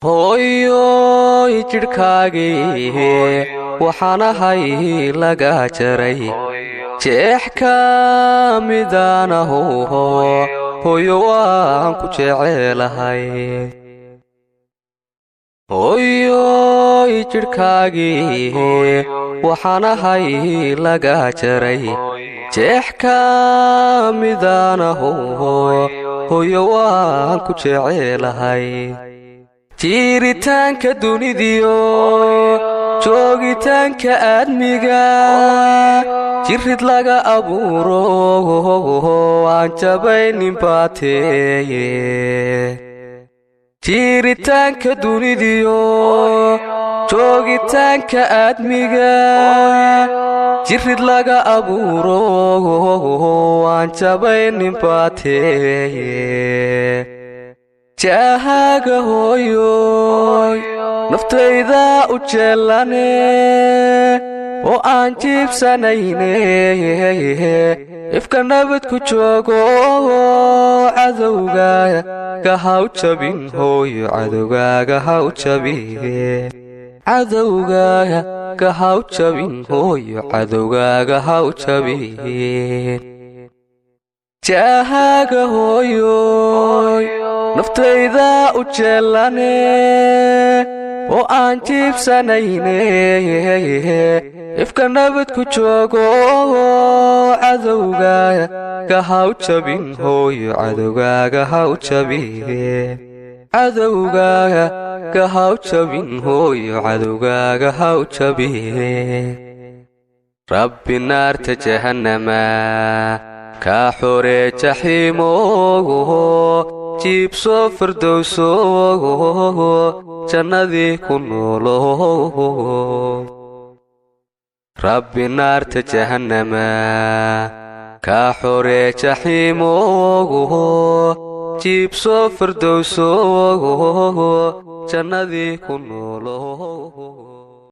Hooyoy, jidhkaagii waxaan ahay laga jaray, jeex ka midaanahu, hooyo waan ku jecelahay. Hooyoy, jidhkaagii waxaan ahay laga jaray, jeex ka midaanahu, hooyo waan ku jecelahay. Jiiritaanka dunidiyo joogitaanka aadmiga, jirid laga abuuro aan jabaynin baateeye. Jiiritaanka dunidiyo joogitaanka aadmiga, jirid laga abuuro aan jabaynin baateeye. Jahaaga hooyoy naftayda u jeellane oo aan jiibsanayne, ifka nabad ku joogo, cadowgaaga ha u jabin hooyo, cadowgaaga ha u jabin, cadowgaaga ha u jabin hooyo, cadowgaaga ha u jabin. Jahaaga hooyoy naftayda u jeellane oo aan jiibsanayne, ifka nabad ku joogo, cadowgaaga ha u jabin hooyo, cadowgaaga ha u jabin, cadowgaaga ha u jabin hooyo, cadowgaaga ha u jabin. Rabbi naarta jahannama kaa xoree jaxiimoogo, jiibso firdowsoogo, jannadii ku noolo. Rabbi naarta jahannama kaa xoree jaxiimoogo, jiibso firdowsoogo, jannadii ku noolo.